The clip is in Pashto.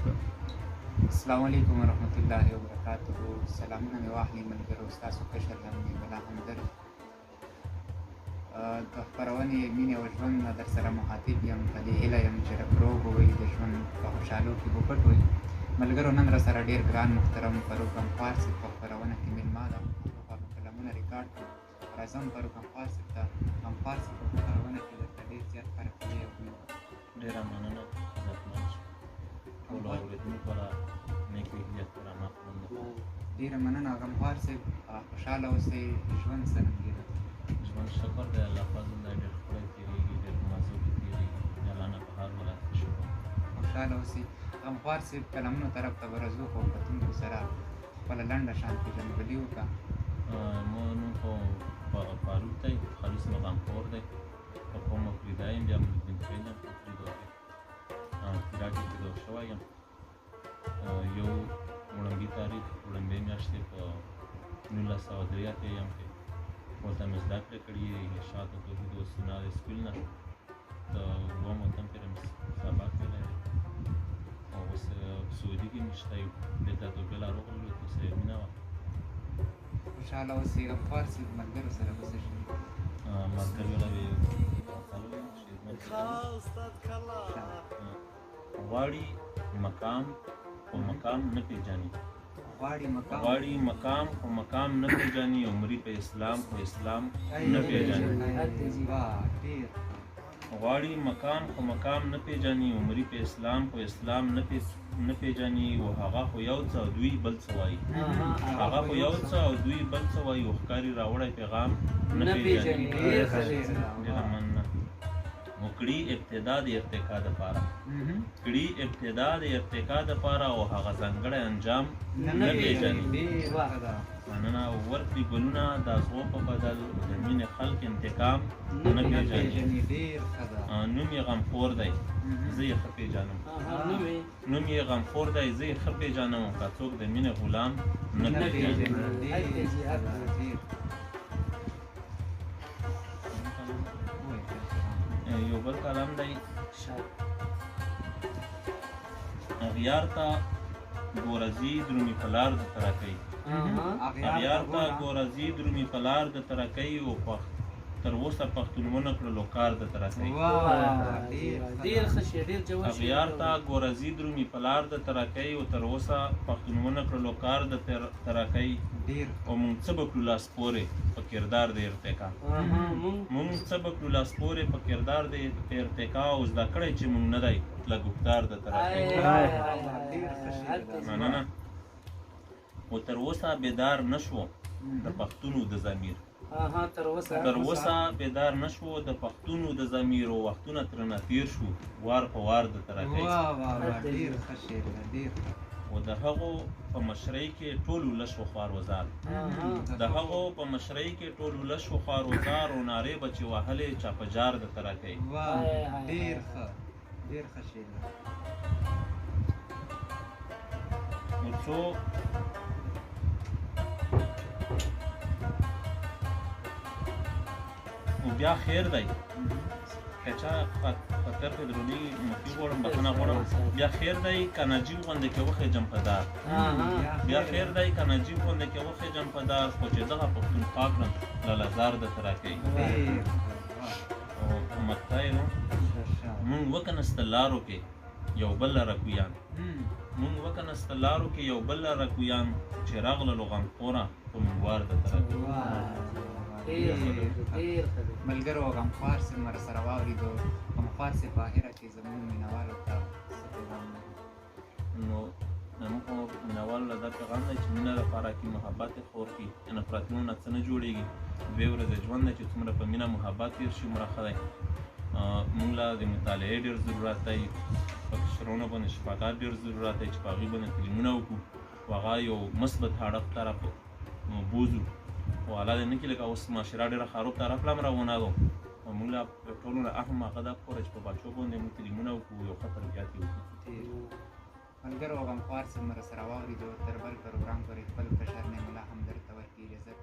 السلام علیکم ورحمت الله وبرکاته. سلامونه مې واخلئ ملګرو، ستاسو کشر هم بلا همدرد د خپرونې مینې او ژوند نه در سره مخاطب یم. په دې هیله یم چې رب روغ وئ، د ژوند په خوشحالو کې به پټ وئ. ملګرو نن را سره ډېر ګران محترم فاروق غمخوار صاحب په خپرونه کې مېلمه ده. هغه به کلامونه ریکارډ کړو. راځم فاروق غمخوار صاحب ته. غمخوار صاحب په خپرونه کې درته ډېر زیات هرکلی او ډېره مننه، عزتمند شو. ټولو اورېدونکو له نیکې هیلې احترامات وړاندې کوم. ډېره مننه غمخوار صاحب، خوشحاله اوسئ. ژوند څرنګه ده؟ ژوند شکر دی، الله فضل دی، ډېر ښکلی تېرېږي، ډېر په مزو کې تېرېږي. د الله نه په هر حالت کې شکر. خوشحاله اوسئ غمخوار صاحب. کلامونو طرف ته به راځو، خو کتونکو سره خپله لنډه شان پېژندګلي وکړه. مو نوم خو فاروق دی، تخلص مې غمخور دی. په قوم افریدی یم، بیا مدین خېل یم، په افریدو کې تیرا کې پیدا شوی یم. یو وړومبي تاریخ وړومبۍ میاشتې په 1983 یم کې ورته مې زده کړې کړي ارشاد او توحید او سنا د سکول نه د اووم اتم پورې مې سبق ویلی دی. او اوس سعودي کې مېشته یو، دلته دوبۍ لا راغلو، ته څه مینه وه. خوشحاله اوسئ غمخوار صاحب. ملګرو سره به څه شي؟ ملګرو له به غواړي مقام خو مقام نه پېژني، غواړي مقام خو مقام نه پېژني، او مري په اسلام خو اسلام نه پېژني. غواړي مقام خو مقام نه پېژني، او مري په اسلام خو اسلام نه پېژني. او هغه خو یو څه او دوی بل څه وایي، هغه خو یو څه او دوی بل څه وایي، او ښکاري راوړی پیغام نه پېژني. ډېره مننه. وکړي ابتدا د ارتقا دپاره، کړي ابتدا د ارتقا دپاره، او هغه ځانګړی انجام نه پېژني. مننه. ورکړي ګلونه د ازغو په بدل، د مینې خلک انتقام نه پېژني. نوم یې غمخور دی، زه یې ښه پېژنم. نوم یې غمخور دی، زه یې ښه پېژنم، که څوک د مینې غلام نه پېژني. یو بل کلام دی. اغیار ته ګوره ځي درومي په لار د ترکۍ، اغیار ته ګوره ځي درومي په لار د ترکۍ، او تر اوسه پښتون ونه کړلو کار د ترکۍ. اغیار ته ګوره ځي درومي په لار د ترکۍ، او تر اوسه پښتون ونه کړلو کار د ترکۍ. او مونږ څه به کړو لاس پورې په کردار د ارتقا، مونږ څه به کړو لاس پورې په کردار د ارتقا، او زده کړی چې مونږ نه دی له ګفتار د ترقۍ. مننه. او تر اوسه بیدار نه شو د پښتونو د ضمیر، تر اوسه بیدار نه شو د پښتونو د ضمیر، او وختونه ترنه تېر شو وار په وار د ترقۍ. او د هغو په مشرۍ کې ټول ولس و خوار وزار، د هغو په مشرۍ کې ټول ولس و خوار وزار، او نارې به چې وهلې چا په جار د ترقۍ. ډېر ښه، ډېر ښه شعر دی. نو څو نو بیا خیر دی که چا خطر ته درونی معافي غواړم، بخښنه غواړم. بیا خیر دی که نجیب غوندې کې وخېژم په دار، بیا خیر دی که نجیب غوندې کې وخېژم په دار، خو چې دغه پښتونخوا کړم لاله زار د ترکۍ. او مقطع یې نو مونږ وکنستل لارو کې یو بل لره کویان، مونږ وکنستل لارو کې یو بل لره کویان، چې راغللو غمخوره په مونږ وار د ترکۍ. ملګرو غمخوار صاحب مو سره واورېدو. غمخوار صاحب په اخره کې زموږ مینهوالو ته څه پیغام لري؟ نو زموږ خو مینهوالو له دا پیغام دی چې مینه لپاره کې محبت یې خور کړي، نفرتونو نه څه نه جوړېږي. دوې ورځې ژوند دی چې څومره په مینه محبت تېر شي هومره ښه دی. موږ له د مطالعې ډېر ضرورت دی، په کشرانو باندې شفقت ډېر ضرورت دی چې په هغوی باندې تعلیمونه وکړو، او هغه یو مثبت اړخ ته را بوځو. خو الله دې نه کړي لکه اوس معاشره ډېره خراب طرف له هم روانه ده، او موږ له ټولو نه اهم هغه دا پکار چې په بچو باندې موږ تعلیمونه وکړو، یو ښه تربیت یې وکړو. ملګرو غمخوار صاحب مو سره واورېدو. تر بل پروګرام پورې خپل کشر نعمالله همدرد ته ورکړي اجازه.